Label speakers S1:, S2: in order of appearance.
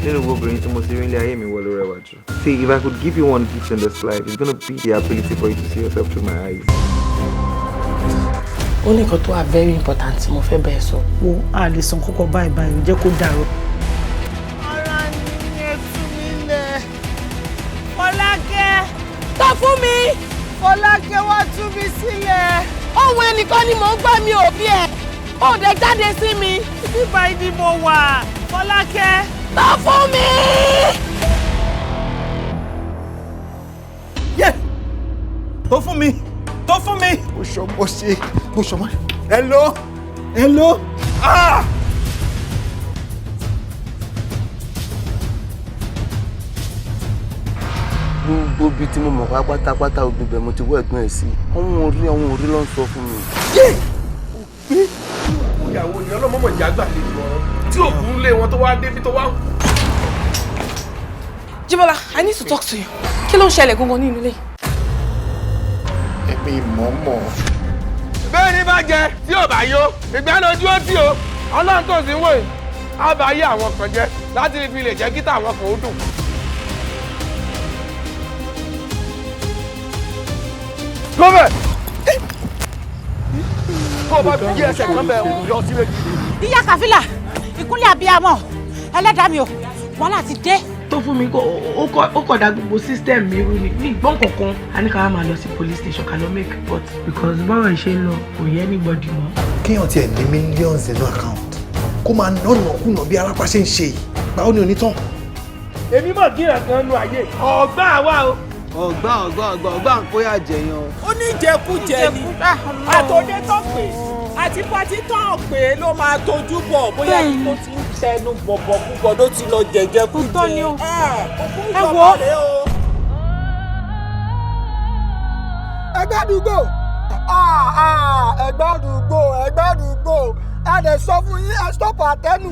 S1: Nínú gbogbo obìnrin tí mo ti rí nílé ayé mi, wọ́n ló rẹwà jù. See, if I could give you one gift in this life, it's gonna be the ability for you to see yourself through my eyes.
S2: Ó ní nǹkan tó wà very important tí mo fẹ́ bẹ́ẹ̀ sọ.
S3: Wo, a lè san kókó báyìí báyìí, jẹ́ kó dàrú.
S4: Ara ni ẹ tú mi lẹ̀. Fọlákẹ́.
S2: Tọ́ fún mi.
S4: Fọlákẹ́, wá tú mi sílẹ̀.
S2: Ohun ẹnìkan ni mò ń gbọ́, mi ò bí ẹ. Ó dẹ̀ jáde sí mi.
S4: Bíbá ibi mo wà, Fọlákẹ́.
S2: Tọ́ fún mi.
S5: Yẹ tó fún mi, tó fún mi.
S6: Mo ṣọmọ ṣe, mo ṣọmọ.
S5: Hello, hello, ah.
S7: Gbogbo ibi tí mo mọ̀ pátápátá, gbogbo ibẹ̀ mo ti wọ́ ẹ̀gbọ́n ẹ̀ sí. Àwọn orí ló ń sọ fún mi.
S6: Yé,
S8: ó gbé ìyàwó ni ọlọ́mọmọ ìyá gbàlejò ọ̀run tí òkú ń lé wọn tó wá débi tó wá ń kú.
S2: Jíbọ́lá, I need to talk to you. Kí ló ń ṣẹlẹ̀ gangan ní inú ilé?
S6: Èmi mọ̀ọ́mọ̀.
S8: Bẹ́ẹ̀ ni bá jẹ tí ò bá yó, ìgbà náà ojú ó tì ó. Ọlọ́run tó sì ń wò yìí á bá yé àwọn kan jẹ́ láti fi lè jẹ́ kí táwọn kan ó dùn. Gómẹ̀! Tó o bá gbé ẹsẹ̀ kan bẹ́ẹ̀, yọ sí méjì.
S9: Ìyá Kàfílà, ìkúnlẹ̀ abiyamọ, ẹlẹ́dàá mi ò, wàhálà ti dé.
S2: Tó fún mi, ó kọ̀ dá gbogbo system mi rú ni ní ìgbọ́n kankan. A ní ká wá máa lọ sí police station, ká lọ make report, because báwọn ṣe ń lọ kò yẹ anybody mọ́.
S6: Kéèyàn tiẹ̀ ní millions nínú account, kó máa nánà kùnà bí arápá ṣe ń ṣe yìí, báwo ni onítàn.
S8: Èmi mọ̀ kí nǹkan nu ayé ọ̀gbá wa o.
S7: Ọgbà ọgbà ọgbà ọgbà ń kóyà jẹyàn.
S4: Ó ní jẹkújẹ ni àtòdé tó pè àti pátí tó pè ló máa tójú bọ̀, bóyá kó ti ń tẹnu bọ̀bọ̀ púpọ̀ ló ti lọ jẹjẹkújẹ.
S9: Òótọ́ ni o.
S4: Ẹ
S9: Ẹ wo.
S10: Ẹgbẹ́ àdúgbò, ẹgbẹ́ àdúgbò, ẹgbẹ́ àdúgbò, ẹ lè sọ fún yín, ẹ stop àtẹnu.